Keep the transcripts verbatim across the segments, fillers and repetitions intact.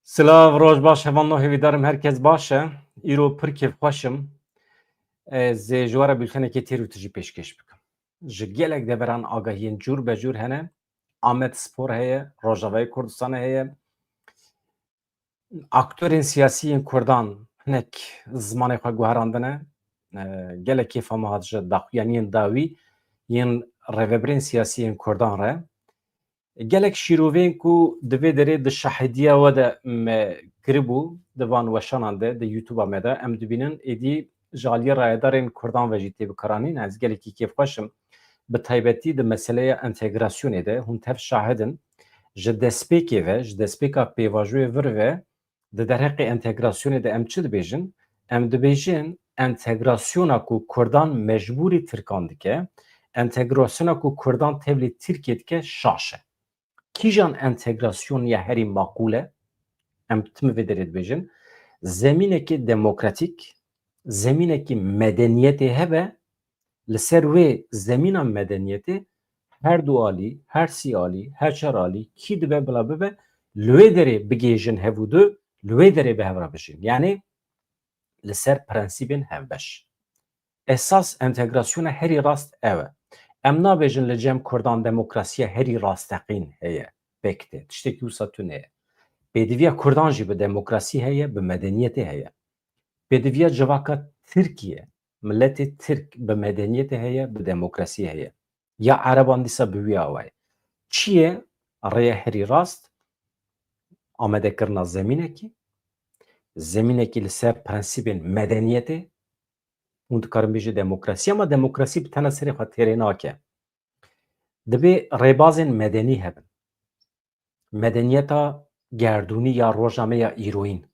Silav, roj baş, hevalno, hêvîdarim herkes baş e. Îro pir kêfxweş im. Ez ê ji we re bültenekê têr û tijî pêşkêş bikim. Ji gelek deveran agahiyên cûr be cûr hene. Amed Spor heye, Rojavayê Kurdistanê heye. Aktorên siyasî yên Kurdan hinek zimanê xwe guherandine. E, gelek kêfa me hat ji daxuyaniyên dawî yên rêvebirên siyasî yên Kurdan re. Gelek şîroveyên ku di vê derê di şahîdiya we de me kiribû, di van weşanan de, di YouTube-a me de, em dibînin, êdî ji aliyê rayedarên Kurdan ve jî tê bikaranîn. Ez gelekî kêfxweş im. Bi taybetî di meseleya entegrasyonê de hûn tev şahid in. Ji destpêkê ve, ji destpêka pêvajoyê vir ve, di derheqê entegrasyonê de em çi dibêjin? Em dibêjin entegrasyona ku Kurdan mecbûrî Tirkan dike, entegrasyona ku Kurdan tevlî Tirkiyê dike şaş e. Kîjan entegrasyon ya herî maqûl e? Em tim vê derê dibêjin. Zemînekî demokratîk, zemînekî medeniyetê hebe, li ser wê zemîna medeniyetê her du alî, her sî alî, her çar alî, kî dibe bila bibe, li wê derê bigihêjin hev û du, li wê derê bi hev re bijîn. Yanî li ser prensîbên hevbeş. Esas entegrasyona herî rast ew e. Em nabêjin li cem Kurdan demokrasiya herî rasteqîn heye, pêk tê. Tiştekî wisa tune ye. Pêdiviya Kurdan jî bi demokrasî heye, bi medeniyetê heye. Pêdiviya civaka Tirkiye, miletê Tirk bi medeniyetê heye, bi demokrasî heye. Ya Ereban dîsa bi wî awayê. Çi ye rêya herî rast? Amadekirina zemînekî, zemînekî li ser prensîbên medeniyetê, hûn dikarin bêjin demokrasî, ama demokrasî bi tena serê xwe têrê nake. Dibê rêbazên medenî hebin. Medeniyeta gerdûnî ya roja me ya îroyîn.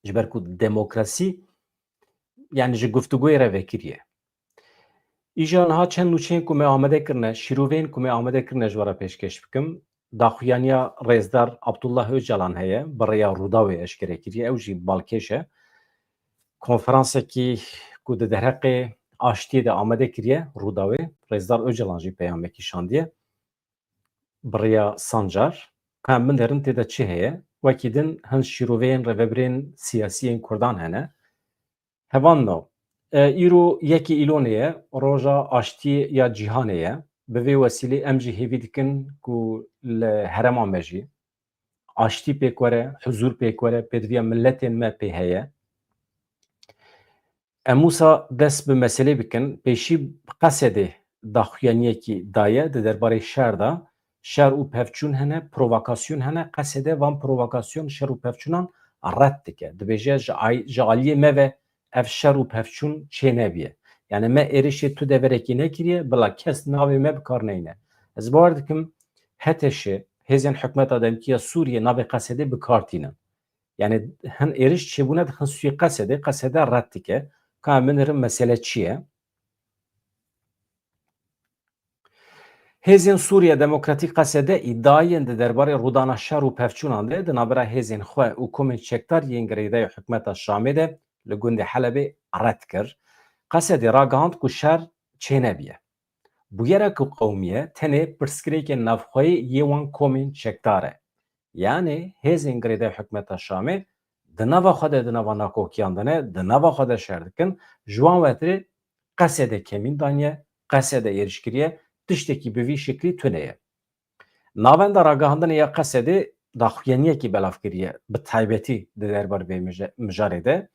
Ji ber ku demokrasî, yani ji guftûgoyê re vekiriye. Îja niha çend nûçeyên ku me amade kirine, şîroveyên ku me amade kirine ji we re pêşkêş bikim. Daxuyaniya rêzdar Abdullah Ocalan heye, bi rêya Rûdawê eşkere kiriye, ew jî balkêş e. Konferansekî ku di derheqê aştiyê de amade kiriye Rûdawê, rêzdar Ocalan jî peyamekî şandiye. Bi rêya Sancar, ka em binêrin tê de çi heye? Wekî din hin şîroveyên rêvebirên siyasî yên Kurdan hene. Hevalno, e, îro yekê Îlonê ye, roja aştiyê ya cîhanê ye. Bi vê wesîlê em jî hêvî dikin ku li herêma me jî aştî pêk were, huzûr pêk were, pêdiviya miletên me pê heye. Em wisa dest bi meselê bikin. Pêşî Qesedê daxuyaniyekî daye di derbarê şer de. Şer û pevçûn hene, provokasyon hene. Qesede van provokasyon, şer û pevçûnan red dike. Dibêje ji ay-, ji aliyê me ve ev şer û pevçûn çênebiye. Yani me êrişê tu deverekî nekiriye, bila kes navê me bi kar neyne. Ez bawer dikim HTŞ, hêzên hikûmeta demkî ya Sûriyê navê Qesedê bi kar tînin. Yani hin êriş çêbûne dixin sûyê Qesedê, Qesede red dike. Ka em binêrin mesele çi ye? Hêzên Sûriye Demokratîk Qesede îdiayên di derbarê rûdana şer û pevçûnan de di navbera hêzên xwe û komên çekdar yên girêdayî hikûmeta Şamê de li gundê Helebê red kir. Qesedê ragihand ku şer çênebiye. Bûyera ku qewimiye tenê pirsgirêkên navxweyî yê wan komên çekdar e. Yanê hêzên girêdayî hikûmeta Şamê di nava xwe de, di nava nakokiyan de ne, di nava xwe de şer dikin. Ji wan wetirê Qesede kemîn daniye, Qesede êriş kiriye, tiştekî bi vî şiklî tune ye. Navenda ragihandinê ya Qesedê daxuyaniyekî belav kiriye, bi taybetî di derbar vê mije-, mijarê de.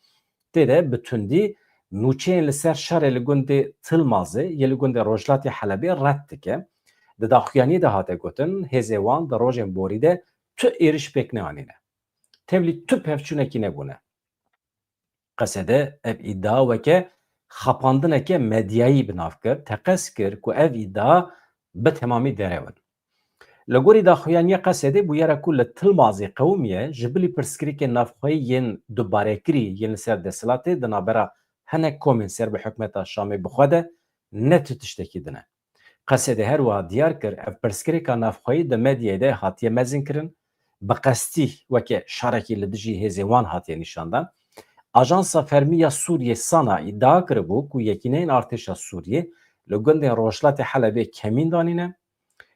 Tê de bi tundî nûçeyên li ser şerê li gundê Tilmazê yê li gundê rojhilatê Helebê red dike. Di daxuyaniyê de hate gotin, hêzê wan di rojên borî de tu êriş pêk neanîne. Tevlî tu pevçûnekî nebûne. Qesede ev îdia weke xapandineke medyayî bi nav kir, teqez kir ku ev îdia bi temamî derew in. Li gorî daxuyaniya Qesedê bûyera ku li Tilmazê qewimiye, ji bilî pirsgirêkên navxweyî yên dubarekirî yên li ser desthilatê di navbera hinek komên ser bi hikûmeta Şamê bi xwe de ne tu tiştekî din e. Qesedê her wiha diyar kir, ev pirsgirêka navxweyî di medyayê de hatiye mezinkirin, bi qestî weke şerekî li dijî hêzên wan hatiye nîşandan. Ajansa fermî ya Sûriyê SANA îdia kiribû ku yekîneyên artêşa Sûriyê li gundên rojhilatê Helebê kemîn danîne,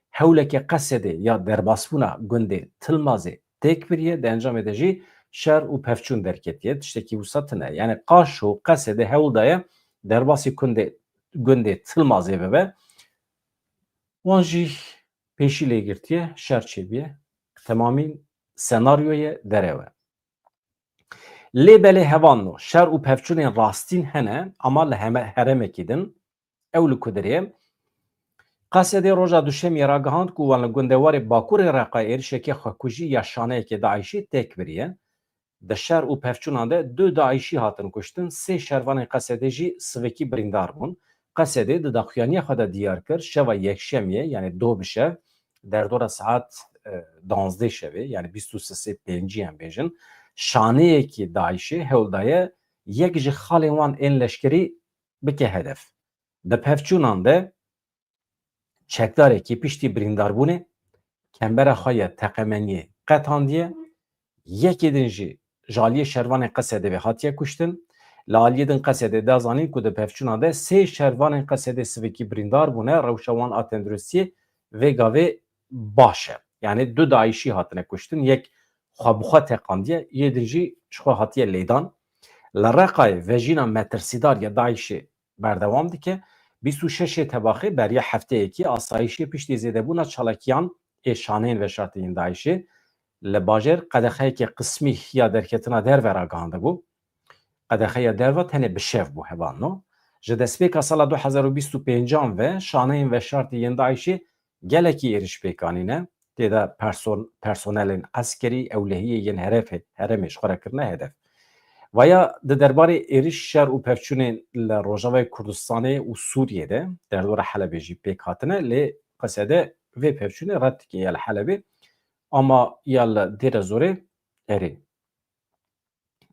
hewleke Qesedê ya derbasbûna gundê Tilmazê têk biriye, di encamê de jî şer û pevçûn derketiye. Tiştekî wisa tune. Yani Qaşo, Qesedê hewl daye derbasî kundê, gundê Tilmazê bibe. Wan jî pêşî lê girtiye, şer çêbiye. Temamîn senaryoyê derew e. Lê belê hevalno, şer û pevçûnên rastîn hene, ama li heme-, herêmekî din, ew li ku dirê ye. Qesedê roja Duşemiyê ragihand ku wan li gundewarê Bakurê Reqayê êrişeke xwekujî ya şaneyekê DAIŞî têk biriye. Di şer û pevçûnan de du DAIŞî hatin kuştin, sê şervanên Qesedê jî sivikî birîndar bûn. Qesedê di daxuyaniya xwe de diyar kir, şeva Yekşemiyê, yani doh bi şev, derdora saet, e, danzdeh şevê, yani bîst û sê pêncî em bêjin, şaneyekî DAIŞê hewl daye yek ji xalên wan ên leşkerî bike hedef. Di pevçûnan de çekdarekî piştî birîndarbûnê kembera xwe ya teqemeniyê qetandiye, yekê din jî ji aliyê şervanên Qesedê ve hatiye kuştin. Li aliyê din Qesedê da zanîn ku di pevçûnan de sê şervanên Qesedê sivikî birîndar bûne, rewşa wan a tenduristiyê vê gavê baş e. Yani du DAIŞî hatine kuştin, yek xwe bi xwe teqandiye, yê din jî ji xwe hatiye lêdan. Li Reqayê vejîna metirsîdar ya DAIŞê berdewam dike. Bîst û şeşê Tebaxê beriya hefteyekî asayîşê piştî zêdebûna çalakiyan ê şaneyên veşartî yên DAIŞê li bajêr qedexeyeke qismî ya derketina derve ragihandibû. Qedexeya derve tenê bi şev bû hevalno. Ji destpêka sala du hezar û bîst û pêncan ve şaneyên veşartî yên DAIŞê gelekî êriş pêk anîne. Tê de person-, personelên eskerî, ewlehiyê yên herefê-, herêmê ji xwe re kirine hedef. Vaya di derbarê êriş, şer û pevçûnên li Rojavayê Kurdistanê û Sûriyê de, derdora Helebê jî pêk hatine, lê Qesede vê pevçûnê red dike ya li Helebê, ama ya li Dêrezorê erê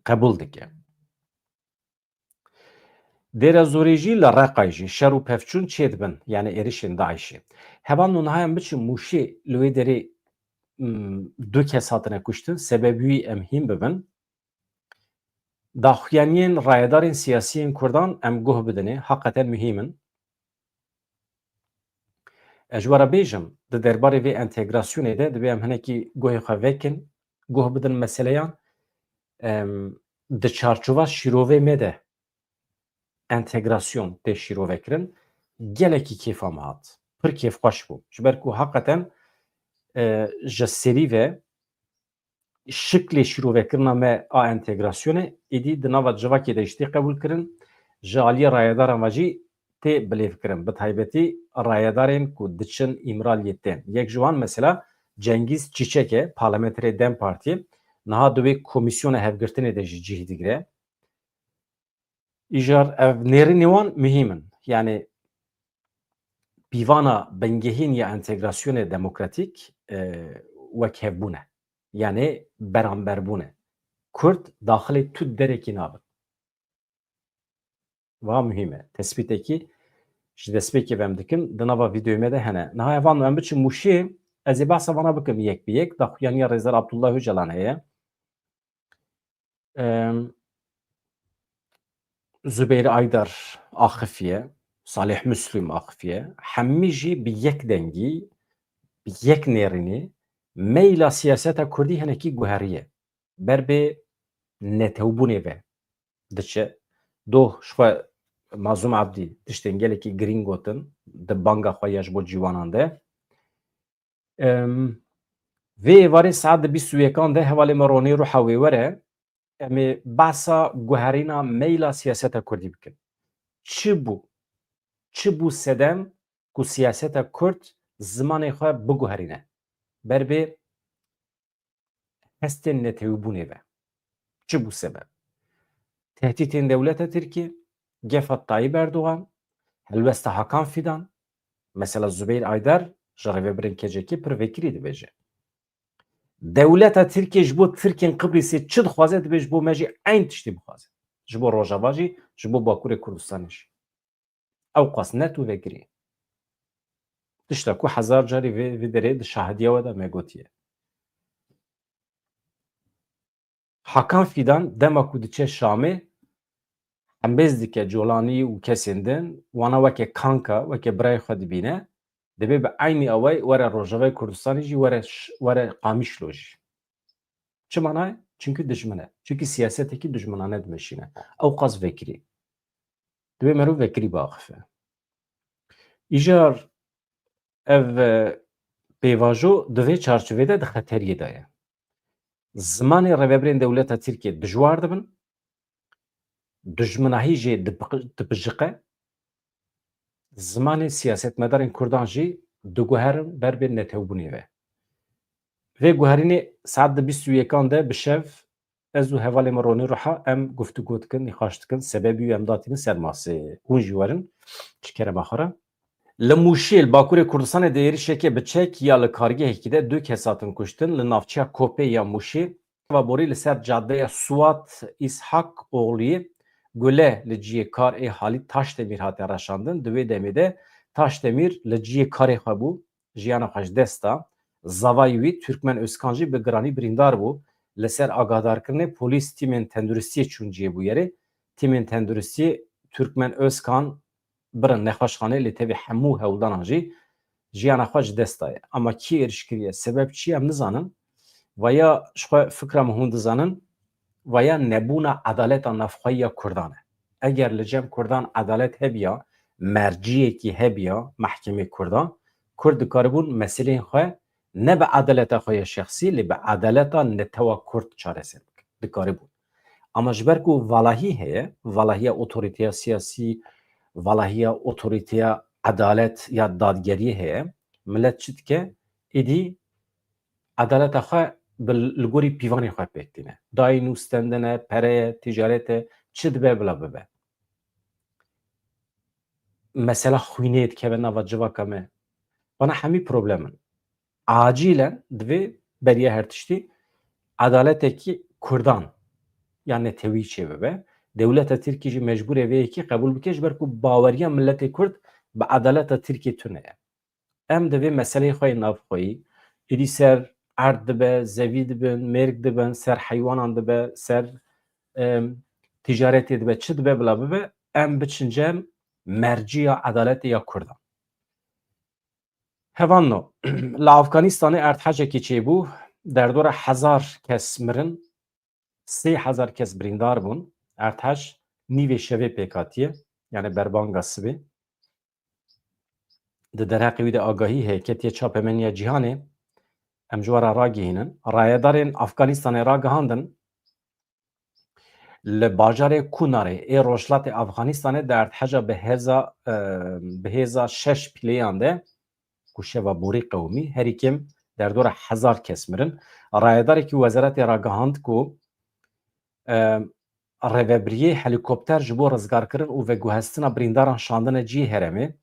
qebûl dike. Dêrezorê jî li Reqayê jî şer û pevçûn çêdibin, yani êrişên DAIŞê. Hevalno niha em biçin Mûşê, li wê derê, m, du kes hatine kuştin, sebebî wî em hîn bibin. Daxuyaniyên rayedarên siyasî yên Kurdan em guh bidinê, heqeten muhîm in. Ez ji we re bêjim, di derbarê vê entegrasyonê de divê em hinekî guhê xwe vekin, guh bidin meseleyan. Em, di çarçova şîrovê me de entegrasyon tê şîrovekirin, gelekî kêfa me hat. Pir kêfxweş bû. Ji ber ku heqeten, e, ji serî ve şiklê şîrovekirina me a entegrasyonê êdî di nava civakê de jî tê qebûlkirin, ji aliyê rayedaran ve jî tê bilêvkirin. Bi taybetî rayedarên ku diçin Îmraliyê tên. Yek ji wan mesela Cengîz Çîçek e, parlamenterê DEM Partiyê. Niha di wê komîsyona hevgirtinê de jî cih digire. Îcar ev nêrînê wan muhîm in. Yani pîvana bingehîn ya entegrasyonê demokratîk, e, wekhevbûn e. Yani beramberbûn e. Kurd daxilê tu derekî nabin. Va muhîm e. Tespîtekî ji destpêkê ve em dikin, di nava vîdeoyê me de hene. Niha evan em biçin Mûşê, ez ê behsa vana bikim yek bi yek. Daxuyaniya Rêzdar Abdullah Ocalan heye. Em, Zubeyr Aydar axifiye, Salih Müslüm axifiye, hemî jî bi yek dengî, bi yek nêrînê meyla siyaseta kurdî hinekî guheriye. Ber bi netewbûnê ve diçe. Doh ji xwe Mazlûm Abdî tiştên gelekî girîng gotin di banga xwe ya ji bo ciwanan de. Em, vê êvarê saet di bîst û yekan de hevalê me Ronî Ruha wê were, em ê behsa guherîna meyla siyaseta kurdî bikin. Çi bû? Çi bû sedem ku siyaseta kurd zimanê xwe biguherîne? Ber bi hestên netewîbûnê ve. Çi bû sebeb? Tehdîtên dewleta Tirkiyê, gefa Tayyip Erdogan, helwesta Hakan Fidan, mesela Zubeyr Aydar ji rêvebirên K C K pir vekirî dibêje. Dewleta Tirkiyê ji bo Tirkên Qibrîsê çi dixwaze, dibê ji bo me jî eyn tiştî bixwaze. Ji bo Rojava jî, ji bo Bakurê Kurdistanê jî. Ew qas net û vekirî. Tişta ku hezar carî vê, vê derê di şahidiya we de me gotiye. Hakan Fidan dema ku diçe Şamê, hembêz dike Colanî û kesên din, wana weke kanka, weke birayê xwe dibîne, dibê bi eynî awayî were Rojavayê Kurdistanê jî, were ş-, were Qamişlo jî. Çima nayê? Çimkî dijmin e. Çimkî siyasetekî dijminane dimeşîne. Ew qas vekirî. Divê merov vekirî biaxife. Îcar ev, e, pêvajo di vê çarçovê de di xeteriyê de ye. Zimanê rêvebirên dewleta Tirkiyê dijwar dibin, dijminahî jê dipiq-, dipijiqe, zimanê siyasetmedarên Kurdan jî diguherin ber bê netewbûnê ve. Vê guherînê saet di bîst û yekan de bi şev ez û hevalê min Ronî Ruha em guftûgo dikin, nîqaş dikin, sebebî wî em datînin ser masê. Hûn jî werin, ji kerema xwe re. Li Mûşê, li Bakurê Kurdistanê di êrişekê bi çek ya li kargehekî de du kes hatin kuştin, li navçeya Kopê ya Mûşê. Şeva borî li ser cadeya Suat Îshak Ogluyê gule li cihê kar ê Halît Taşdemîr hate reşandin. Di wê demê de Taşdemîr li cihê karê xwe bû, jiyana xwe ji dest da. Zavayî wî Türkmen Özkan jî bi giranî birîndar bû. Li ser agahdarkirinê polîs tîmên tenduristiyê çûn cihê bûyerê. Tîmên tenduristiyê Türkmen Özkan birin nexweşxanê, lê tevî hemû hewldanan jî jiyana xwe ji dest daye. Ama kî êriş kiriye, sebeb çi ye, em nizanin. Vaya ji xwe fikra min hûn dizanin, vaya nebûna edaleta navxweyî ya Kurdan e. Eger li cem Kurdan edalet hebiya, merciyekî hebiya, mehkemê Kurdan, Kurd dikaribûn meseleyên xwe ne bi edaleta xwe ya şexsî, lê bi edaleta netewa Kurd çareser bikin. Dikaribûn. Ama ji ber ku valahî heye, valahiya otorîteya siyasî, valahiya otorîteya edalet ya dadgeriyê heye, milet çi dike? Êdî edaleta xwe bi, li gorî pîvanên xwe pêk tîne. Dayîn û stendine, pere ye, tîcaret e, çi dibe bila bibe. Mesela xwînê dikeve nava civaka me. Vana hemî problem in. Acîlen divê beriya her tiştî edaletekî Kurdan ya netewî çêbibe. Dewleta Tirkî jî mecbûr e vê yekê qebûl bike, ji ber ku baweriya miletê Kurd bi edaleta Tirkiyê tune ye. Em divê meseleyê xwe yê navxweyî, êdî ser erd dibe, zevî dibin, mêrg dibin, ser heywanan dibe, ser, em, tîcaretê dibe, çi dibe bila bibe, em biçin cem merciya edaletê ya Kurdan. Hevalno, li Afganistanê erdhejekî çêbû, derdora hezar kes mirin, sê hezar kes birîndar bûn. Erdhej nîvê şevê pêk hatiye, yani berbanga sibê. Di derheqê wî de agahî heye, ketiye çapemeniya cîhanê. Em ji we re ragihînin. Rayedarên Afganistanê ragihandin, li bajarê Kunarê ê rojhilatê Afganistanê di erdheja bi hêza, e, bi hêza şeş pîleyan de ku şeva borî qewimî, herî kêm derdora hezar kes mirin. Rayedarekî wezaretê ragihand ku, e, rêvebiriyê helîkopter ji bo rizgarkirin û veguhestina birîndaran şandine cihê herêmê.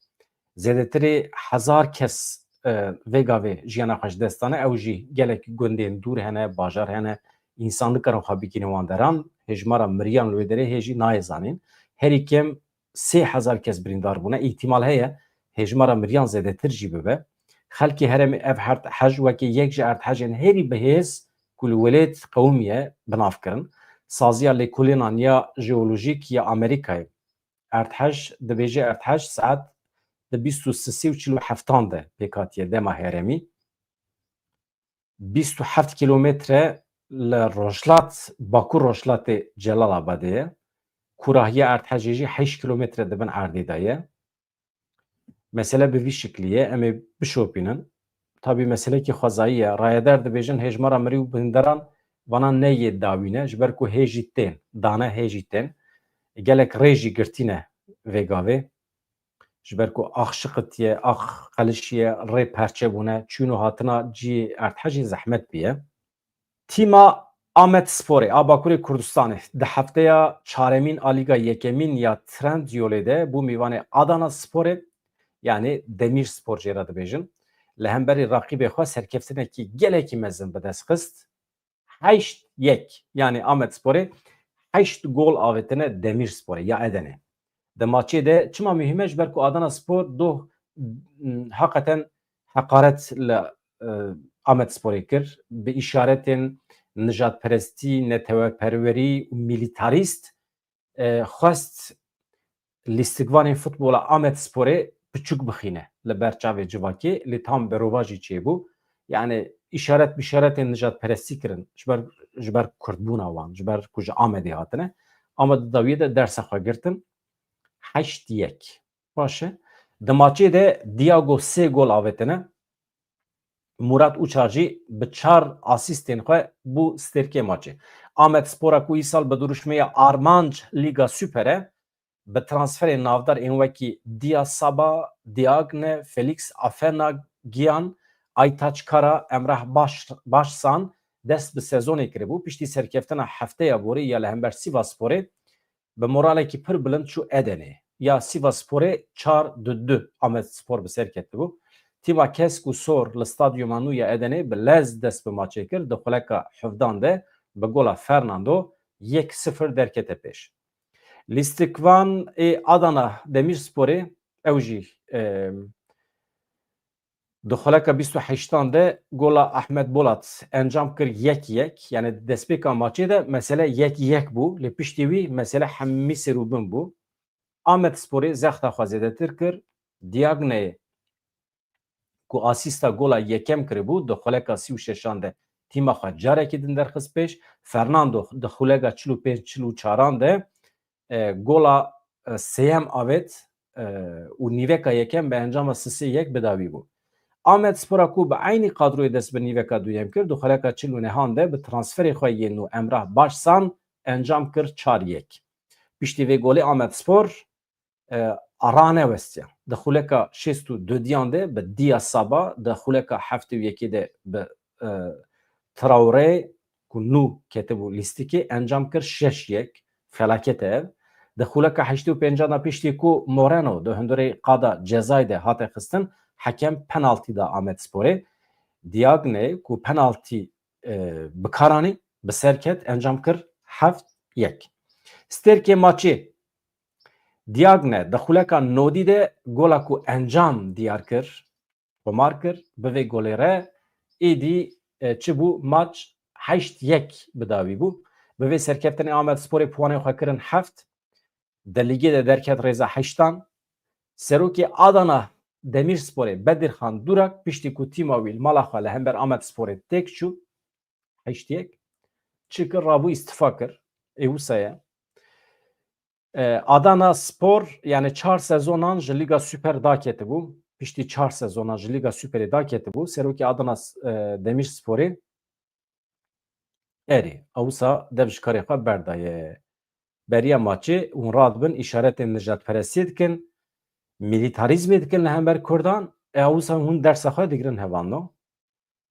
Zêdetirê hezar kes, e, vê gavê jiyana xwe ji dest dane. Ew jî gelek gundên dûr hene, bajar hene. Însan nikarin xwe bigihîne wan deran. Hêjmara miriyan li wê derê hê jî nayê zanîn. Herî kêm sê hezar kes birîndar bûne. Îhtimal heye hêjmara miriyan zêdetir jî bibe. Xelkê herêmê ev erdhej wekî yek ji erdhejên herî bihêz ku li welêt qewimiye bi nav kirin. Saziya lêkolînan ya jeolojîk ya Amerîkayê, erdhej, dibêje erdhej saet di bîst û sisê û çil û heftan de pêk hatiye dema herêmî. Bîst û heft kîlometre li rojhilat, bakur rojhilatê Celalabadê ye. Kûrahiya erdhejê jî heşt kîlometre di bin erdê de ye. Mesele bi vî şiklî ye, em ê bişopînin. Tabî meselekî xwezayî ye. Rayedar dibêjin hêjmara mirî û binderan vana ne yê dawî ne, ji ber ku hê jî tên, dane hê jî tên. Gelek rê jî girtîne vê gavê. Ji ber ku ax şiqitiye, ax qelişiye, rê perçe bûne, çûn û hatina cihê erdhejê zehmet bûye. Tîma Amedsporê a Bakurê Kurdistanê di hefteya çaremîn a Lîga Yekemîn ya Trendyolê de bû mîvanê Adana Sporê, yanî Demîrspor jê re dibêjin. Li hemberî raqîbê xwe serkeftinekî gelekî mezin bi dest xist. Heşt yek, yanî Amedsporê heşt gol avêtine Demîrsporê ya Edenê. Di maçê de çima muhîm e? Ji ber ku Adana Spor doh, m, heqeten heqaret li, e, Amedsporê kir. Bi îşaretên nijadperestî, neteweperwerî û milîtarîst, e, xwest lîstikvanên futbola Amedsporê piçûk bixîne li ber çavê civakê, lê tam berovajî çêbû. Yani îşaret bîşaretên nijadperestî kirin ji ber, ji ber kurdbûna wan, ji ber ku ji Amedê hatine. Ama di dawiyê de dersa xwe girtin. Heşt yek. Baş e. Di maçê de Diago sê gol avêtine. Murat Uçar jî bi çar asîstên xwe bû stêrkê maçê. Amed Spora ku îsal bi dirûşmeya Armanc Lîga Super e, bi transferên navdar ên wekî Dia Saba, Diagne, Felix Afena, Gian, Aytaç Kara, Emrah Baş-, Başsan dest bi sezonê kiribû. Piştî serkeftina hefteya borî ya li hember Sivassporê bi moralekî pir bilind çû Edenê. Ya Sivassporê çar du du Amed Spor bi ser ketibû. Tîma kesk û sor li stadyuma nû ya Edenê bi lez dest bi maçê kir. Di xuleka hevdan de bi gola Fernando yek sifir derkete pêş. Lîstikvan ê Adana Demirsporê ew jî, e, di xuleka bîst û heştan de gola Ahmet Bolat encam kir yek yek. Yani destpêka maçê de mesele yek yek bû. Lê piştî wî mesele hemî serûbin bû. Amed Sporê zexta xwe zêdetir kir. Diagneyê ku asîsta gola yekem kiribû, di xuleka sî û şeşan de tîma xwe carekî din derxist pêş. Fernando di xulega çil û pênc çil û çaran de, e, gola, e, sêyem avêt, e, û nîveka yekem bi encama sisê yek bi dawî bû. Amed Spora ku bi eynî kadroyê dest bi nîveka duyem kir, di xuleka çil û nehan de bi transferê xwe yên nû Emrah Başsan encam kir çar yek. Piştî vê golê Amed Spor, e, rane westiya. Di xuleka şêst û dudiyan de bi Dia Saba, di xuleka heftê û yekê de bi, e, Traoré ku nû ketibû lîstikê, encam kir şeş yek. Felaket e ev. Di xuleka heştê û pêncan de piştî ku Moreno di hundirê qada cezayê de hate xistin, hekem penaltî da Amed Sporê. Diagne ku penaltî, e, bi kar anî, bi ser ket, encam kir heft yek. Stêrkê maçê Diagne di xuleka nodî de gola ku encam diyar kir, tomar kir, bi vê golê re êdî, e, çi bû? Maç heşt yek bi dawî bû. Bi vê serkeftinê Amed Sporê puwanên xwe kirin heft. Di lîgê de derket rêza heştan. Serokê Adana Demirsporê Bedirhan Durak piştî ku tîma wî li mala xwe li hember Amed Sporê têk çû, heşt yek, çi kir, rabû îstifa kir. Ê wisa ye. E, Adana Spor, yani çar sezonan ji Lîga Super daketibû. Piştî çar sezonan ji Lîga Superê daketibû. Serokê Adana, e, Demirsporê erê, ewsa dev ji karê xwe berdaye. Beriya maçê hûn radibin îşaretên nijadperestiyê dikin, milîtarîzmê dikin li hember Kurdan. E, ewsa hûn dersa xwe digirin hevalno.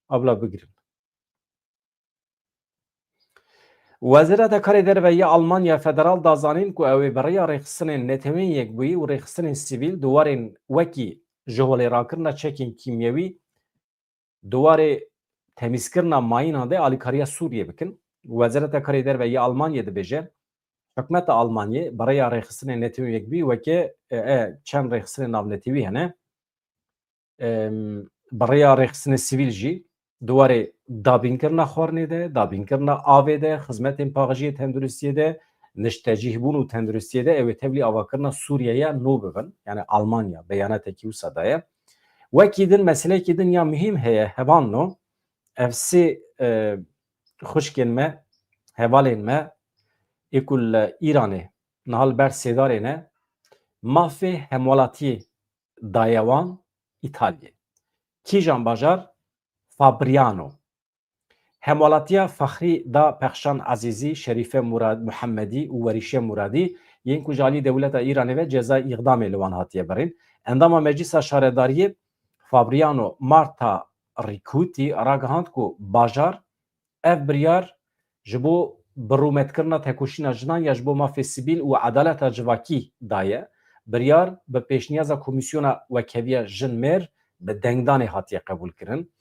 Abla bigirin. Wezareta Karê Derve ya Almanya Federal da zanîn ku ew ê bi rêya rêxistinên Netewên Yekbûyî û rêxistinên sivîl di warên wekî ji holê rakirina çekên kîmyewî, di warê temîzkirina mayînan de alîkariya Sûriyê bikin. Wezareta Karê Derve ya Almanyê dibêje, hikûmeta Almanyê bi rêya rêxistinên Netewên Yekbûyî weke, e, e, çend rêxistinên navnetewî hene, em, bi rêya rêxistinê sivîl jî di warê dabînkirina xwarinê de, dabînkirina avê de, xizmetên paxijiyê tenduristiyê de, niştecîhbûn û tenduristiyê de ew ê tevlî avakirina Sûriyeya nû bibin, yani Almanya beyanetekî wisa daye. Wekî din, meseleyekî din ya muhîm heye, hevalno, ev sê, e, xwişkên me, hevalên me, ê ku li Îranê niha li ber sêdarê ne, mafê hemwelatiyê daye wan Îtalyê. Kîjan bajar? Fabriano. Hemwelatiya fexrî da Pexşan Ezîzî, Şerîfe Murad, Muhemmedî û Werîşe Muradî, yên ku ji alî dewleta Îranê ve cezayê îxdamê li wan hatiye birîn. Endama Meclîsa Şaredariyê Fabriano Marta Ricuti ragihand ku bajar ev biryar ji bo birûmetkirina tekoşîna jinan ya ji bo mafê sivîl û edaleta civakî daye. Biryar bi pêşniyaza Komîsyona Wekheviya Jin Mêr bi dengdanê hatiye qebûlkirin.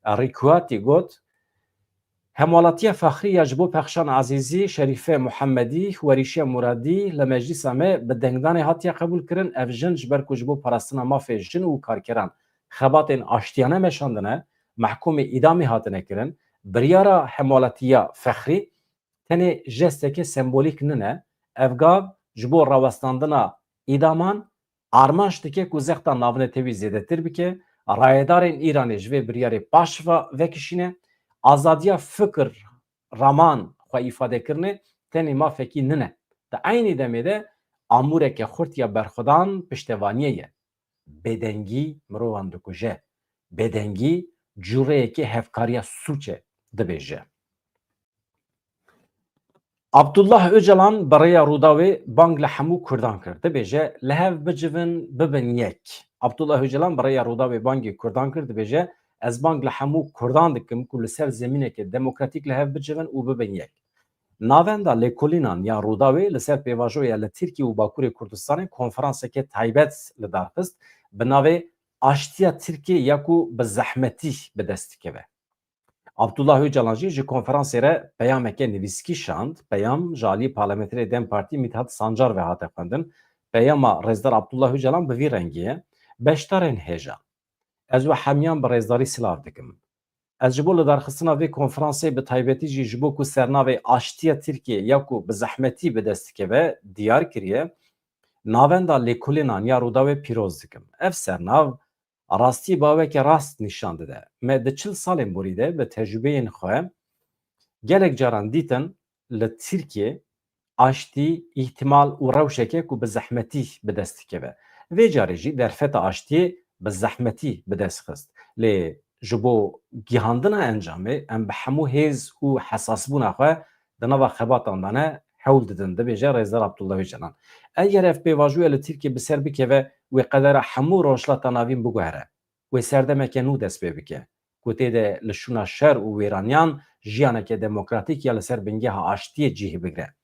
Rîkuatî got, Hemwelatiya fexrî ya ji bo Pexşan Ezîzî, Şerîfe Muhemmedî, Werîşe Muradî li meclîsa me bi dengdanê hatiye qebûlkirin. Ev jin ji ber ku ji bo parastina mafê jin û karkeran xebatên aştiyane meşandine, mehkûmê îdamê hatine kirin. Biryara hemwelatiya fexrî tenê jesteke sembolîk nine. Ev gav ji bo rawestandina îdaman armanc dike ku zexta navnetewî zêdetir bike. Rayedarên Îranê ji vê biryarê paş ve vekişîne. Azadiya fikir, raman xwe îfade kirine tenê mafekî nine. Di eynî demê de amûreke xurt ya berxwedan piştevaniyê ye. Bêdengî mirovan dikuje. Bêdengî cûreyekê hevkariya sûc e, dibêje. Abdullah Ocalan bi rêya Rûdawê bang li hemû Kurdan kir. Dibêje, li hev bicivin, bibin yek. Abdullah Ocalan bi rêya Rûdawê bangê Kurdan kir, dibêje, ez bang li hemû Kurdan dikim ku li ser zemîneke demokratîk li hev bicivin û bibin yek. Navenda lêkolînan ya Rûdawê li ser pêvajoya li Tirkiye û Bakurê Kurdistanê konferanseke taybet li dar xist, bi navê Aştiya Tirkiye ya ku bi zehmetî bi dest dikeve. Abdullah Ocalan jî ji konferansê re peyameke nivîskî şand. Peyam ji alî parlamenterê dem Partî Mithat Sancar ve hate xwendin. Peyama Rêzdar Abdullah Ocalan bi vî rengî ye. Beşdarên hêja, ez we hemiyan bi rêzdarî silav dikim. Ez ji bo lidarxistina vê konferansê, bi taybetî jî ji bo ku sernavê Aştiya Tirkiye ya ku bi zehmetî bi dest dikeve diyar kiriye, Navenda Lêkolînan ya Rûdawê pîroz dikim. Ev sernav rastî baweke rast nîşan dide. Me di çil salên borî de bi tecrûbeyên xwe gelek caran dîtin, li Tirkiye aştî, îhtimal û rewşeke ku bi zehmetî bi dest dikeve. Vê carê jî derfeta aştiyê bi zehmetî bi dest xist. Lê ji bo gihandina encamê em bi hemû hêz û hesasbûna xwe di nava xebatan de ne hewl didin, dibêje Rêzdar Abdullah Ocalan. Eger ev pêvajoya li Tirkiye bi ser bikeve, wê qedera hemû Rojhilata Navîn biguhere. Wê serdemeke nû dest pê bike, ku tê de li şûna şer û wêraniyan jiyaneke demokratîk ya li ser bingeha aştiyê cih bigre.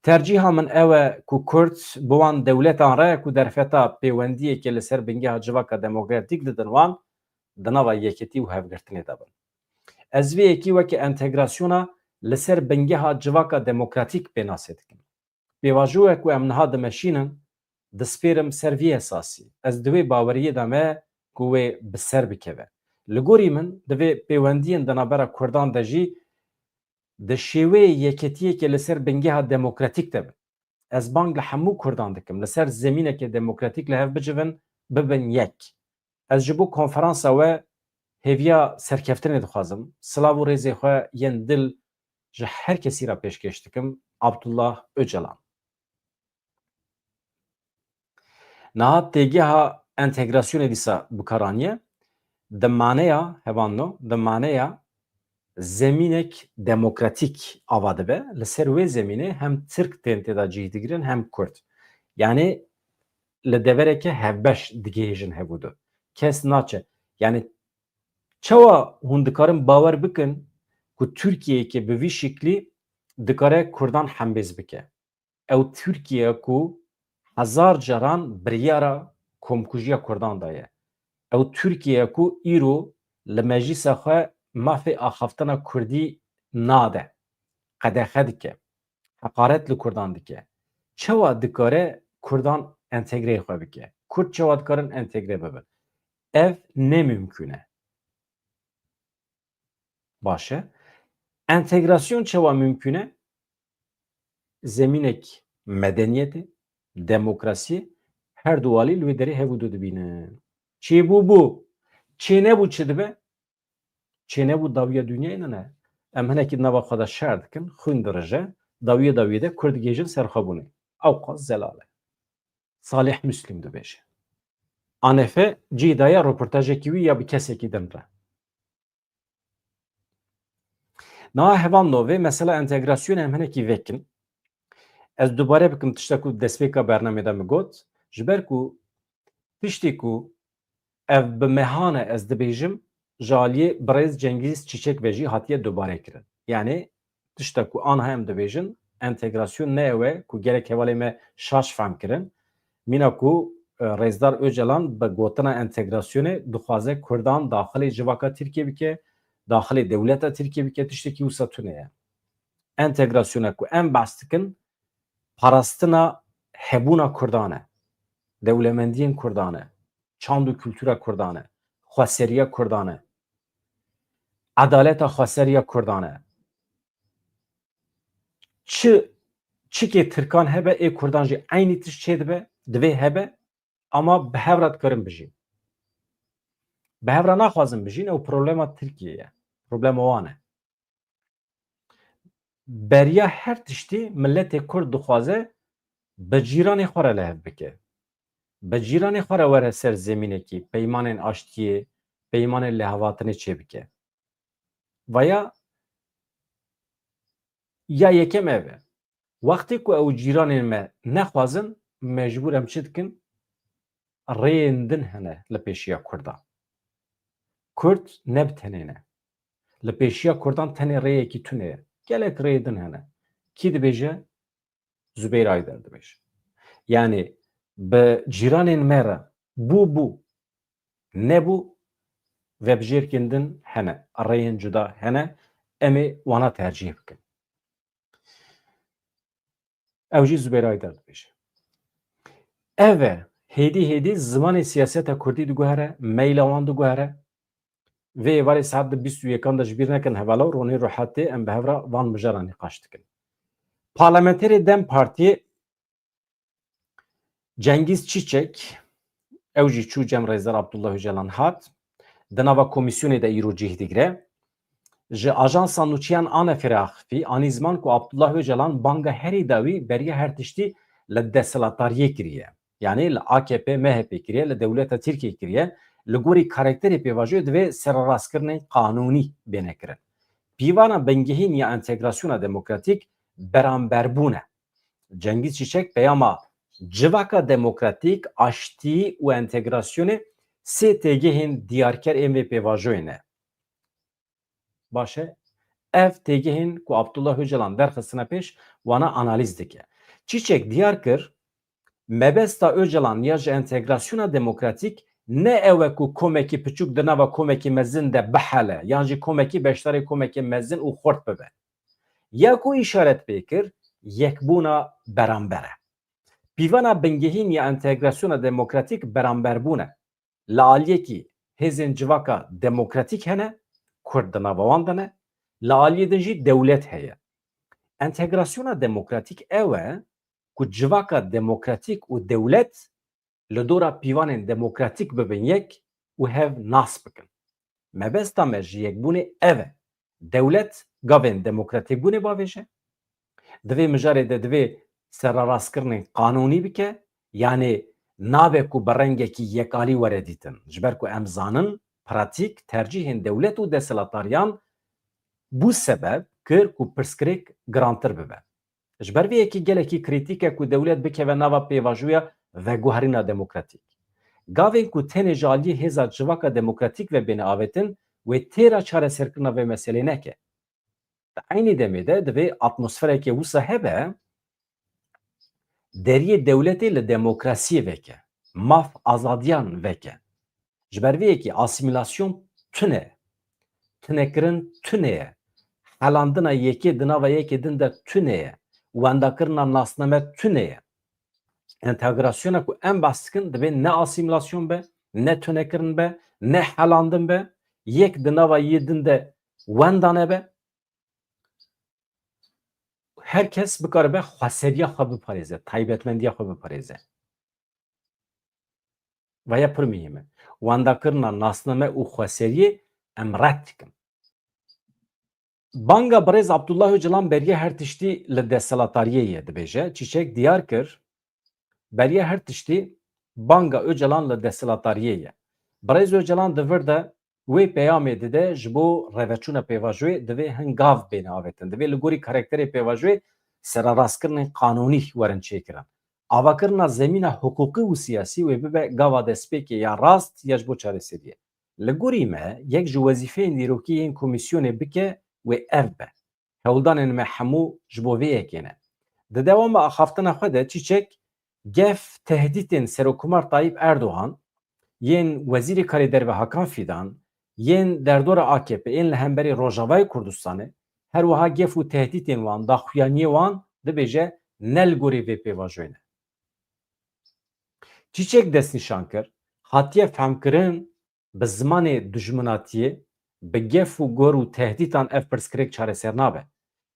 Tercîha min ew e ku Kurd bi wan dewletan re ku derfeta pêwendiyeke li ser bingeha civaka demokratîk didin wan, di nava yeketî û hevgirtinê de bin. Ez vê yekî weke entegrasyona li ser bingeha civaka demokratîk pênasê dikim. Pêvajoya ku em niha dimeşînin, dispêrim ser vî esasî. Ez di wê baweriyê de me ku wê bi ser bikeve. Li gorî min, divê pêwendiyên di navbera Kurdan de jî di şêweyê yeketiyeke li ser bingeha demokratîk de bin. Ez bang li hemû Kurdan dikim, li ser zemîneke demokratîk li hev bicivin, bibin yek. Ez ji bo konferansa we hêviya serkeftinê dixwazim. Silav û rêzê xwe yên dil ji her kesî re pêşkêş dikim. Abdullah Ocalan. Niha têgeha entegrasyonê dîsa bi kar aniye. Di maneya, hevalno, di maneya zemînek demokratîk ava dibe. Li ser wê zemînê hem Tirk tên tê de cih digirin hem Kurd. Yanî li devereke hevbeş digihêjin hevûdu. Kes naçe. Yanî çawa hûn dikarin bawer bikin ku Tirkiyeyeke bi vî şiklî dikare Kurdan hembêz bike? Ew Tirkiye ku hezar caran biryara komkujiya Kurdan daye. Ew Tirkiye ku îro li meclîsa xwe mafê axaftina Kurdî nade, qedexe dike, heqaret li Kurdan dike. Çawa dikare Kurdan entegreyê xwe bike? Kurd çawa dikarin entegre bibin? Ev ne mimkûn e. Baş e. Entegrasyon çawa mimkûn e? Zemînek medeniyetê, demokrasiyê, her du alî li wê derê hev û du dibînin. Çêbû bû. Çênebû çi dibe? Çênebû dawiya dinyayê ne ne. Em hinekî di nava xwe de şer dikin, xwîn dirije, dawiya dawiyê de Kurd digihêjin serxwebûnê. Ewqas zelal e. Salih Müslim dibêje. A N F cî daye roportajekî wî ya bi kesekî din re. Niha hevalno, vê mesela entegrasyonê em hinekî vekin. Ez dubare bikim tişta ku destpêka bernamê de min got, ji ber ku tiştê ku ev bi mehan e ez dibêjim, ji aliyê birêz Cengîz Çîçek ve jî hatiye dubare kirin. Yanî tişta ku aniha em dibêjin, entegrasyon ne ew e ku gelek hevalê me şaş fehm kirin. Mîna ku, e, Rêzdar Ocalan bi gotina entegrasyonê dixwaze Kurdan daxilê civaka Tirkiye bike, daxilê dewleta Tirkiye bike, tiştekî wisa tune ye. Entegrasyona ku em behs dikin, parastina hebûna Kurdan e, dewlemendiyên Kurdan e, çand û kultura Kurdan e, xweseriya Kurdan e, edaleta xweseriya Kurdan e. Çi, çikê Tirkan hebe, ê Kurdan jî eynî tişt çêdibe, divê hebe, ama bi hev re dikarin bijîn. bi hev re naxwazin bijîn, ew problema Tirkiyê ye. Problema wan e. Beriya her tiştî miletê Kurd dixwaze bi cîranê xwe re li hev bike. Bi cîranê xwe re were ser zemînekî, peymanên aştiyê, peymanên lêhevatinê çêbike. Vaya ya yekem ev e. Wextê ku ew cîranên me nexwazin, mecbûr em çi dikin? Rêyên din hene li pêşiya Kurdan. Kurd ne bi tenê ne. Li pêşiya Kurdan tenê rêyekî tune ye. Gelek rêyê din hene. Kî dibêje? Zubeyr Ayder dibêje. Yanî bi cîranên me re bû bû, nebû, vebijêrkên din hene, rêyên cuda hene, em ê wana tercîh bikin. Ew jî Zubeyr Ayder dibêje. Ev e, hêdî hêdî zimanê siyaseta kurdî diguhere, meyla wan diguhere. Vê êvarê saet di bîst û yekan de ji bîr nekin, hevala û ronê ruhatê em bi hev re van mijara nîqaş dikin. Parlamenterê DEM Partiyê Cengîz Çîçek, ew jî çû cem Rêzdar Abdullah Ocalan hat, di nava komîsyonê de îro cih digire. Ji ajansa nûçeyan Anefê re axifî, anî ziman ku Abdullah Ocalan banga herî dawî beriya her tiştî li desthilatdariyê kiriye. Yanî li A K P M H P kiriye, li dewleta Tirkiyê kiriye, li gorî karakterê pêvajoyê divê sererastkirinên qanûnî bêne kirin. Pîvana bingehîn ya entegrasyona demokratîk beramberbûn e. Cengîz Çîçek peyama civaka demokratîk, aştî û entegrasyonê sê têgehên diyarker ên vê pêvajoyê ne. Baş e. Ev têgehên ku Abdullah Ocalan derxistine pêş, wana analîz dike. Çîçek diyar kir, mebesta Ocalan ya ji entegrasyona demokratîk ne ew e ku komekî piçûk di nava komekî mezin de bihele, yan jî komekî beşdarê komekê mezin û xurt bibe. Ya ku îşaret pê kir, yekbûna beramber e. Pîvana bingehîn ya entegrasyona demokratîk beramberbûn e. Li aliyekî hêzên civaka demokratîk hene, Kurd di nava wan de ne, li aliyê din jî dewlet heye. Entegrasyona demokratîk ew e ku civaka demokratîk û dewlet li dora pîvanên demokratîk bibin yek û hev nas bikin. Mebesta me ji yekbûnê ev e. Dewlet gavên demokratîkbûnê bavêje. Di vê mijarê de divê sererastkirinên qanûnî bike, yanî nabe ku bi rengekî yekalî were dîtin. Ji ber ku em zanin, pratîk tercîhên dewlet û desthilatdariyan bû sebeb kir ku pirsgirêk girantir bibe. Ji ber vê yekê gelekî krîtîk e ku dewlet bikeve nava pêvajoya veguherîna demokratîk. Gavên ku tenê ji aliyê hêza civaka demokratîk ve bêne avêtin, wê têra çareserkirina vê meselê neke. Di eynî demê de divê atmosfereke wisa hebe, deriyê dewletê li demokrasiyê veke, maf azadiyan veke. Ji ber vê yekê asîmîlasyon tune ye, tunekirin tune ye, helandina yekê di nava yekê din de tune ye, wendakirina nasname tune ye. Entegrasyona ku em behs dikin, divê ne asîmîlasyon be, ne tunekirin be, ne helandin be, yek di nava yê din de wenda nebe. Her kes bikaribe xweseriya xwe biparêze, taybetmendiya xwe biparêze. Vaya pir muhîm e. Wendakirina nasname û xweseriyê em red dikin. Banga birêz Abdullah Ocalan beriya her tiştî li desthilatdariyê ye, dibêje. Çîçek diyar kir, beriya her tiştî banga Ocalan li desthilatdariyê ye. Birêz Ocalan di vir de wê peyamê dide, ji bo reveçûna pêvajoyê divê hin gav bêne avêtin. Divê li gorî karakterê pêvajoyê sererastkirinên qanûnî werin çêkirin. Avakirina zemîna hiqûqî û siyasî wê bibe gava destpêkê ya rast ya ji bo çareseriyê. Li gorî me, yek ji wezîfeyên dîrokî yên komîsyonê bike wê ev be. Hewldanên me hemû ji bo vê yekê ne. Di dewama axaftina xwe de Çîçek gef tehdîtên Serokkomar Tayyip Erdogan, yên Wezîrê Karê Derve Hakan Fîdan, yên derdora A K P, yên li hemberî Rojavayê Kurdistanê, her wiha gef û tehdîtên wan, daxuyaniyê wan dibêje ne li gorî vê pêvajoyê ne. Çîçek destnîşan kir, hatiye fehmkirin bi zimanê dijminatiyê, bi gef û gor û tehdîtan ev pirsgirêk çareser nabe.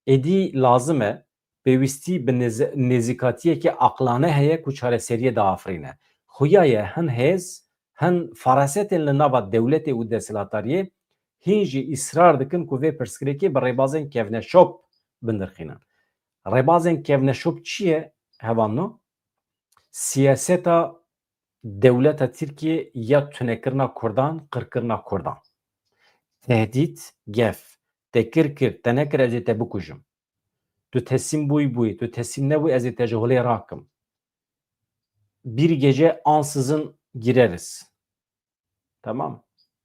Êdî lazim e, pêwîstî bi nêz-, nêzîkatiyeke aqlane heye ku çareseriyê diafirîne. Xuya ye hin hêz hin ferasetên li nava dewletê û desthilatdariyê hîn jî îsrar dikin ku vê pirsgirêkê bi rêbazên kevneşop binirxînin. Rêbazên kevneşop çi ye hevalno? Siyaseta dewleta Tirkiyê ya tunekirina Kurdan, qirkirina Kurdan. Tehdît, gef, te kir kir, te nekir ez ê te bikujim. Tu teslîm bûyî bûyî, tu teslîm nebûyî ez ê te ji holê rakim. Bir gece ansızın gireriz. Tamam.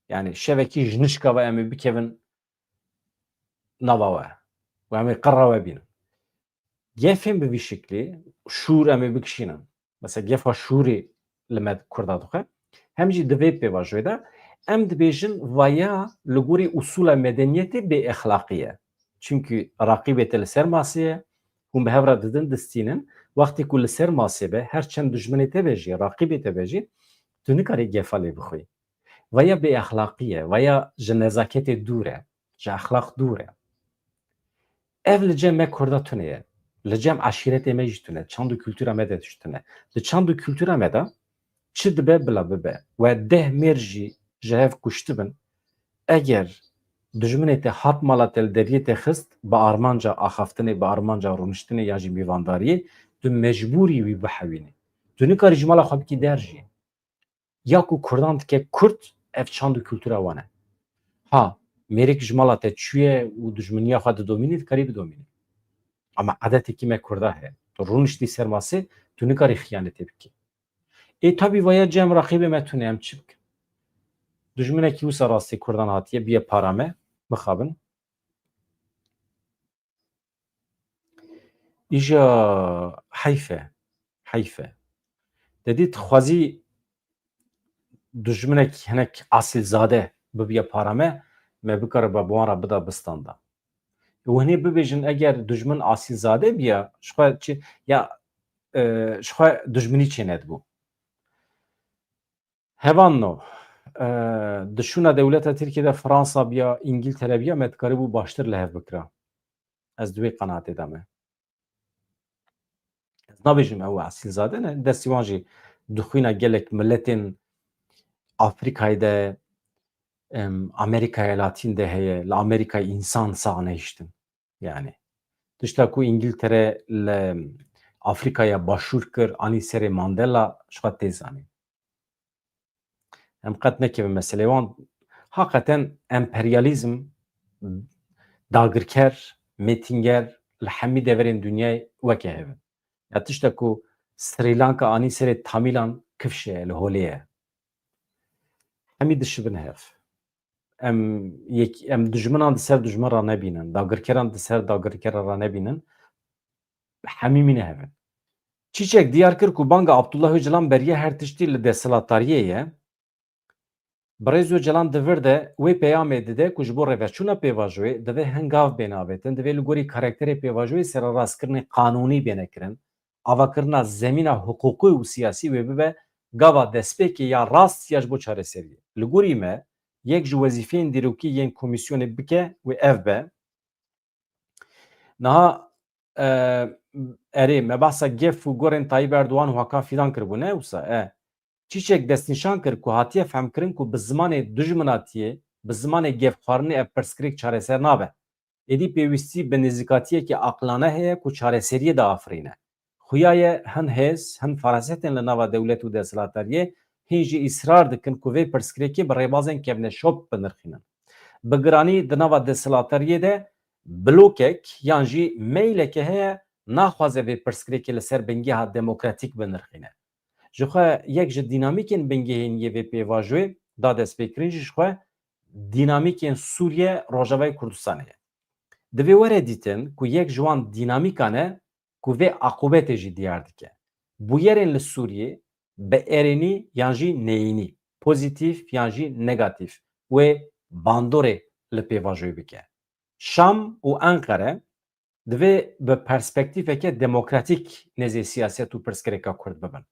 Yani şevekî ji nişka ve em ê bikevin nava we. Û em ê qirra we bînin. Gefên bi vî şiklî, şûr em ê bikişînin. Mesela gefa şûrê li me Kurda dixwe. Hem jî di vê pêvajoyê de em dibêjin vaya li gorî usûla medeniyetê bêexlaqî ye. Çimkî raqîbê te li ser masê ye, hûn bi hev re didin distînin. Wextê ku li ser masê be, her çend dijminê te be jî, raqîbê te be jî, tu nikarî gefa lê bixwî. Vaya bêexlaqî ye, vaya ji nezaketê dûr e, ji exlaq dûr e. Ev li cem me Kurda tune ye. Li cem eşîretê me jî tune, çand û kultura me de jî tune. Li çand û kultura me de çi dibe bila bibe. We deh mêr jî ji hev kuştibin. Eger dijminê te hat mala te li deriyê te xist, bi armanca axaftinê, bi armanca rûniştinê ya jî mêvandariyê, tu mecbûrî wî bihewînî. Tu nikarî ji mala xwe bikî der jî. Ya ku Kurdan dike Kurd, ev çand û kultura wan e. Ha, mêrik ji mala te çûye û dijminiya xwe didomînî, dikarî bidomînî. Ama edetekî me Kurda heye. Tu rûniştî ser masê, tu nikarî xiyanetê bikî. Ê tabî vaya cem raqîbê me tune, em çi bikin? Dijminekî wisa rastî Kurdan hatiye, biye para me, mixabin. Îja heyf e, heyf e. Te dît xwezî dijminek hinek asilzade bibiya para me, me bikariba bi wan re bida bi standa. Û hinê bibêjin eger dijmin asilzade biya, ji xwe çi, ya, e, ji xwe dijminî çênedibû. Hevalno, e, di şûna dewleta Tirkiye de Fransa biya, Îngiltere biya, me dikarîbû baştir li hev bikira. Ez di wê qenaatê de me. Ez nabêjim ew esilzade ne, destî wan jî dixwîna gelek miletên Afrîkayê de, em, Amerîkaya Latîn de heye, li Amerîkayê însan sax nehiştin. Yani, tişta ku Îngiltere li Afrîkaya Başûr kir, anî serê Mandela, ji xwe tê zanîn. Em qet nekevin meselê wan. Haqeten emperyalîzm, dagirker, mêtînger li hemî deverên dinyayê weke hev in. Ya tişta ku Srî Lanka anî serê Tamîlan kifşe ye, li holê ye. Hemî dişibin hev. Em yek, em dijminan di ser dijmin re nebînin, dagirkeran di ser dagirkeran re nebînin. Hemî mîne hev in. Çîçek diyar kir ku banga Abdullah Ocalan beriya her tiştî li desthilatdariyê ye. Birêz Ocalan di vir de wê peyamê dide ku ji bo rêveçûna pêvajoyê divê hin gav bêne avêtin, divê li gorî karakterê pêvajoyê sererastkirinê qanûnî bêne kirin, avakirina zemîna hiqûqî û siyasî wê bibe gava destpêkê ya rast ya ji bo çareseriyê. Li gorî me, yek ji wezîfeyên dîrokî yên komîsyonê bike wê ev be. Niha, e, erê, me behsa gef û gorên Tayyip Erdogan û Hakan Fidan kiribû, ne wisa? E, Çîçek destnîşan kir ku hatiye fehmkirin ku bi zimanê dijminatiyê, bi zimanê gefxwarinê ev pirsgirêk çareser nabe. Êdî pêwîstî bi nêzîkatiyekî aqilane heye ku çareseriyê diafirîne. Xuya ye hin hêz, hin ferasetên li nava dewlet û desthilatdariyê hîn jî îsrar dikin ku vê pirsgirêkê bi rêbazên kevneşop binirxînin. Bi giranî di nava desthilatdariyê de blokek yan jî meyleke heye naxwaze vê pirsgirêkê li ser bingeha demokratîk binirxîne. Ji xwe yek ji dînamîkên bingehîn yê vê pêvajoyê da destpêkirin jî ji xwe dînamîkên Sûriye Rojavayê Kurdistanê ye. Divê were dîtin ku yek ji wan dînamîkan e ku vê aqûbetê jî diyar dike. Bûyerên li Sûriyê bi erênî yan jî neyînî, pozîtîf yan jî negatîf wê bandorê li pêvajoyê bike. Şam û Enqere divê bi perspektîfeke demokratîk nêzê siyaset û pirsgirêka Kurd bibin.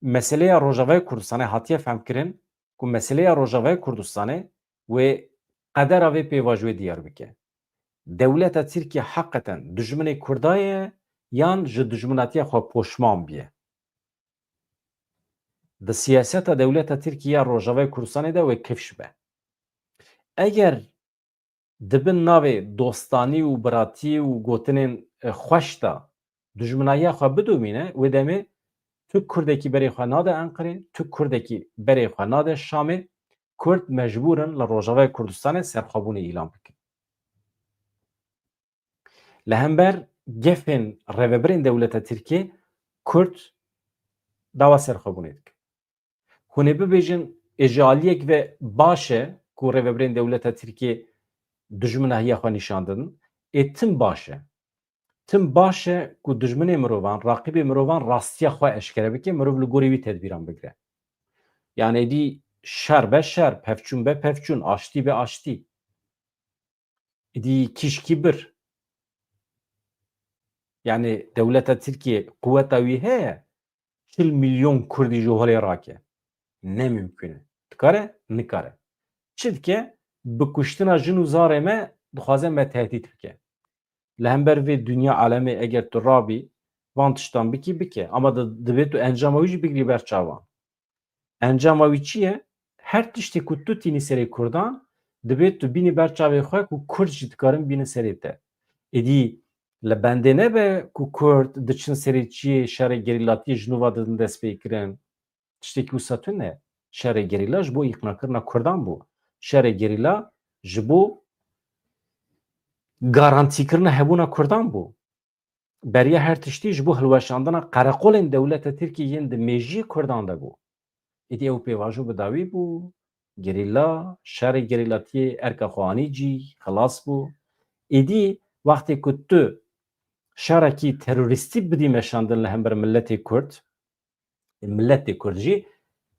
Meseleya Rojavayê Kurdistanê hatiye fehmkirin ku meseleya Rojavayê Kurdistanê wê qedera vê pêvajoyê diyar bike. Dewleta Tirkiye heqeten dijminê Kurda ye yan ji dijminatiya xwe poşman biye? Di siyaseta dewleta Tirkî ya Rojavayê Kurdistanê de wê kifş be. Eger di bin navê dostanî û biratî û gotinên, e, xweş de dijminahiya xwe bidomîne, wê demê tu Kurdekî berê xwe nade Enqerê, tu Kurdekî berê xwe nade Şamê, Kurd mecbûr in li Rojavayê Kurdistanê serxwebûnê îlan bikin. Li hember gefên rêvebirên dewleta Tirkiyê Kurd dawa serxwebûnê dikin. Hûn ê bibêjin, ê ji aliyek ve baş e ku rêvebirên dewleta Tirkiyê dijminahiya xwe nîşan didin. Ê tim baş e. Tim baş e ku dijminê mirovan, raqîbê mirovan rastiya xwe eşkere bike, mirov li gorî wî tedbîran bigire. Yani êdî şer be şer, pevçûn be pevçûn, aştî be aştî. Êdî kîşkî bir. Yani dewleta Tirkiyê quweta wî heye, çil milyon Kurdî ji holê rake. Ne mimkûn e. Dikare? Nikare. Çi dike? Bi kuştina jin û zarê me dixwaze me tehdît bike. Li hember vê dinya alemê eger tu rabî, van tiştan bikî, bike. Ama di-, divê tu encama wî jî bigirî ber çavan. Encama wî çi ye? Her tiştê ku tu tînî serê Kurdan, divê tu bînî ber çavê xwe ku Kurd jî dikarin bînin serê te. Êdî li bendê nebe ku Kurd diçin serê çiyê şerê gerîlatiyê ji nû ve didin destpêkirin. Tiştekî wisa tune. Şerê gerîla ji bo îqnakirina Kurdan bû. Şerê gerîla ji bo garantîkirina hebûna Kurdan bû. Beriya her tiştî ji bo hilweşandina qereqolên dewleta Tirkiyê yên di mêjiyê Kurdan de bû. Êdî ew pêvajo bi dawî bû, gerîla, şerê gerîlatiyê erka xwe anî cî, xilas bû. Êdî wextê ku tu şerekî terorîstî bidî meşandin li hember miletê Kurd, miletê Kurd jî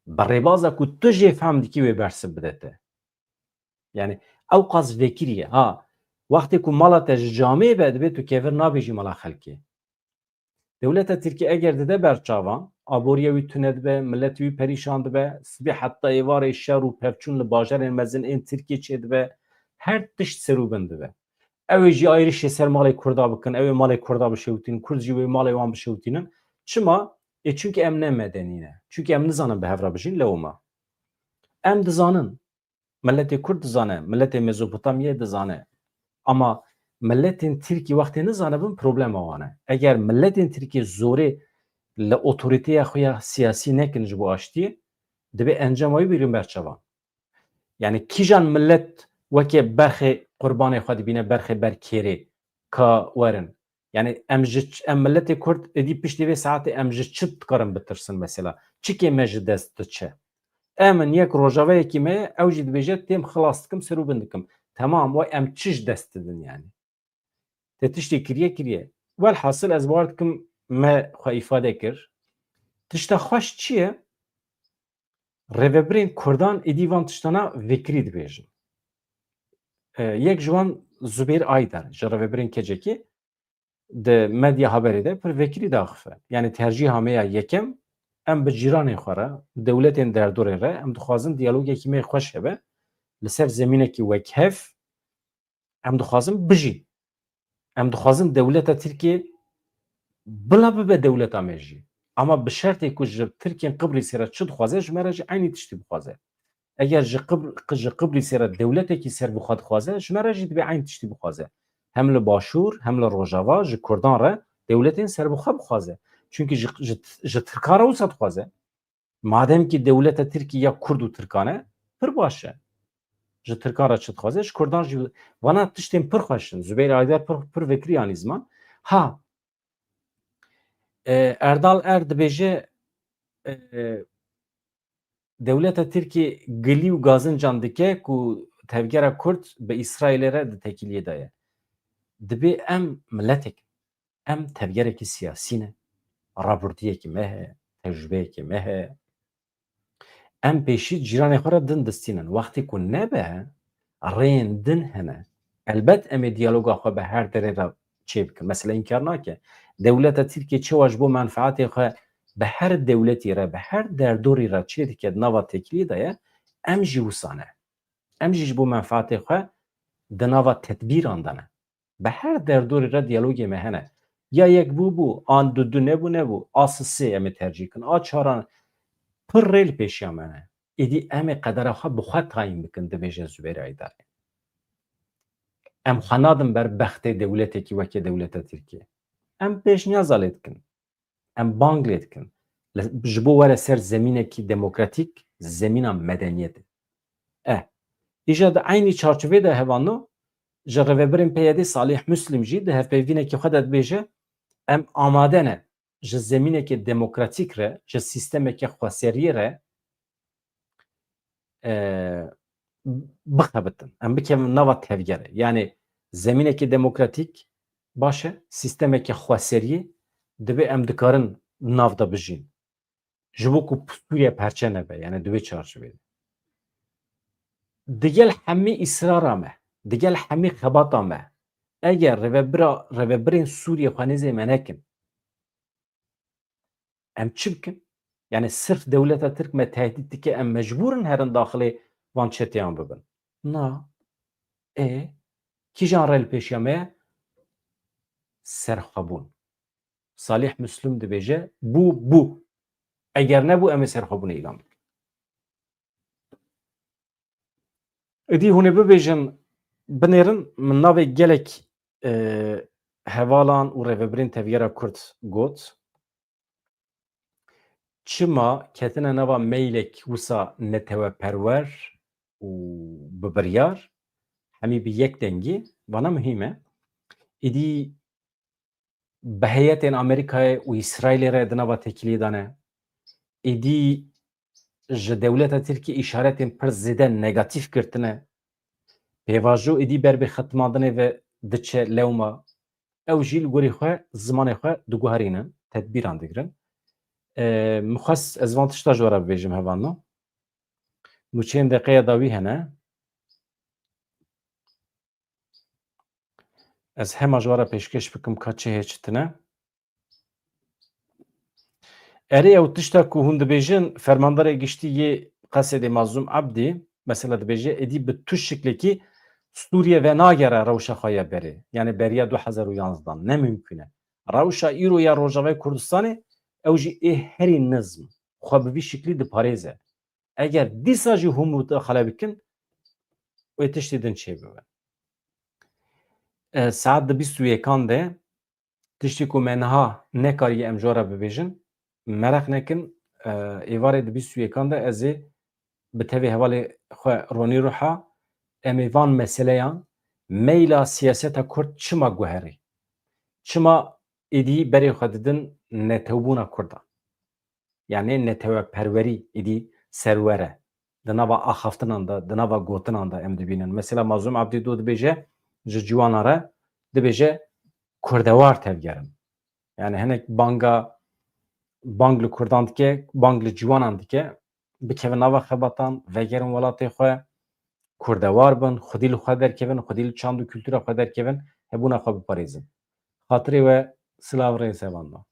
bi rêbaza ku tu jê fehm dikî wê bersiv bide te. Yani ew qas vekirî ye. Ha, wextê ku mala te ji camê be, dibê tu kevir nabêjî mala xelkê. Dewleta Tirkî eger dide ber çavan, aboriya wî tune dibe, miletê wî perîşan dibe, sibê heta êvarê şer û pevçûn li bajarên mezin ên Tirkiyê çêdibe, her tişt serûbin dibe. Ew ê jî ayrişê ser malê Kurda bikin, ew ê malê Kurda bişewitînin, Kurd jî wê malê wan bişewitînin. Çima? Ê çunkî em ne medenî ne. Çunkî em nizanin bi hev re bijîn, lewma. Em dizanin. Miletê Kurd dizane, miletê Mezopotamyayê dizane. Ama miletên Tirkî wextê nizanibin problema wan e. Eger miletên Tirkî zorê li otorîteya xwe ya siyasî nekin ji bo aştiyê, divê encama wî bigrin ber çavan. Yani kîjan milet weke berxê qurbanê xwe dibîne, berxê ber kêrê ka werin. Yani em ji ç-, em miletê Kurd êdî piştî vê saetê em ji çi dikarin bitirsin mesela? Çikê me ji dest diçe? Em in, yek rojavayekî me ye, ew jî dibêje têm xilas dikim, serûbin dikim. Temam, we em çi ji dest didin yani? Te tiştê kiriye, kiriye. Welhasil ez bawer dikim me xwe îfade kir. Tişta xweş çi ye? Rêvebirên Kurdan êdî van tiştana vekirî dibêjin. E, yek ji wan Zubêr Aydar, ji rêvebirên K C K'ê di medya haberê de pir vekirî diaxife. Yani tercîha me ya yekem, em bi cîranên xwe re, dewletên derdorê re, em dixwazin diyalogekî me xweş hebe, li ser zemînekî wekhev, em dixwazin bijîn. Em dixwazin dewleta Tirkiyê bila bibe dewleta me jî. Ama bi şertê ku ji Tirkên Qibrîsê re çi dixwaze, ji me re jî eynî tiştî bixwaze. Eger ji Qibr-, ji Qibrîsê re dewletekî serbixwe dixwaze, ji me re jî divê eynî tiştî bixwaze. Hem li Başûr, hem li Rojava ji Kurdan re dewletên serbixwe bixwaze. Çunkî ji, ji, ji Tirkan re wisa dixwaze. Madem ki dewleta Tirkî ya Kurd û Tirkan e, pir baş e. Ji Tirkan re çi dixwaze, ji Kurdan jî. Vana tiştên pir xweş in. Zubeyr Aydar pir, pir vekirî anî ziman. Ha, e, Erdal Er dibêje, e, dewleta Tirkî gilî û gazincan dike ku tevgera Kurd bi Îsraîlê re di tekîliyê de ye. Dibê em miletek, em tevgerekî siyasî ne, rabûrdiyekî me heye, tecrûbeyekî me heye. Em pêşî cîranê xwe re din distînin. Wextê ku nebe, rêyên din hene. Elbet em ê diyaloga xwe bi her derê re çêbikin. Mesela înkar nake. Dewleta Tirkiye çawa ji bo menfaetê xwe bi her dewletî re, bi her derdorî re çêdike, di nava têkiliyê de ye, em jî wisa ne. Em jî ji bo menfaetê xwe di nava tedbîran de ne. Bi her derdorî re diyalogê me hene. Ya yek bû bû, an du du nebû nebû, a sisê em ê tercîh kin, a çaran Pir rê li pêşiya me ne. Êdî em ê qedera xwe bi xwe tayîn bikin, dibêje Zubeyr Aydarî. Em xwe nadin ber bextê dewletekî weke dewleta Tirkiyê. Em pêşniyaza lê dikin. Em bang lê dikin. Li, ji bo were ser zemînekî demokratîk, zemîna medeniyetê. Eh, îja di eynî çarçovê de hevano, ji rêvebirên P Y D Salih Muslim jî di hevpeyvînekî xwe de dibêje, em amade ne ji zemînekê demokratîk re, ji sîstemeke xweseriyê re, e, bixebitin. Em bikevin nava tevgerê. Yani zemînekê demokratîk baş e, sîstemeke xweseriyê, divê em dikarin nav de bijîn. Ji bo ku Sûriye perçe nebe, yani di vê çarçovê de. Digel hemî îsrara me, digel hemî xebata me, eger rêvebira, rêvebirên Sûriye xwe nêzê me nekin, em çi bikin? Yani sirf dewleta Tirk me tehdît dike, em mecbûr in herin daxilê van çeteyan bibin? Na. Ê, kîjan re li pêşiya me ye? Serxwebûn. Salih Muslim dibêje, bû, bû. Eger nebû, em ê serxwebûnê îlan bikin. Êdî hûn ê bibêjin, binêrin, min navê gelek, e, hevalan û rêvebirên tevgera Kurd got. Çima ketine nava meylek wisa neteweperwer û bi biryar, hemî bi yek dengî, vana muhîm e. Êdî bi heyetên Amerîkayê û Îsraîlê re di nava têkiliyê de ne. Êdî ji dewleta Tirkiyê îşaretên pir zêde negatîf girtine. Pêvajo êdî ber bi xetimandinê ve diçe lewma. Ew jî li gorî xwe, zimanê xwe diguherînin, tedbîran digirin. E, min xwest ez van tişta ji we re bibêjim, hevalno. Nûçeyên deqeya dawî hene. Ez hema ji we re pêşkêş bikim ka çi heye, çi tune. Erê, ew tişta ku hûn dibêjin, fermandarê giştî yê Qesedê Mazlûm Ebdî, mesela, dibêje, êdî bi tu şiklekî Sûriye venagere rewşa xwe ya berê. Yani beriya du hezar û yanzdan. Ne mimkûn e. Rewşa îro ya Rojavayê Kurdistanê, ew jî ê herî nizm xwe bi vî şiklî diparêze. Eger dîsa jî hûn mudaxele bikin, wê tiştê din çêbibe. E, saet di bîst û yekan de, tiştê ku me niha nekariye em ji we re bibêjin, meraq nekin, e, êvarê di bîst û yekan de ez ê bi tevê hevalê xwe Ronî Ruha em ê van meseleyan, meyla siyaseta Kurd çima guherî? Çima êdî berê xwe didin netewbûna Kurdan? Yani neteweperwerî êdî serwer e. Di nava axaftinan de, di nava gotinan de em dibînin. Mesela Mazlûm Ebdî do dibêje, ji ciwanan re dibêje, kurdewar tevgerin. Yani hinek banga, bang li kurdan dike, bang li ciwanan dike, bikevin nava xebatan, vegerin welatê xwe, kurdewar bin, xwedî li xwe derkevin, xwedî li çand û kultura xwe derkevin, hebûna xwe biparêzin. Xatirê we silav rê sevan da.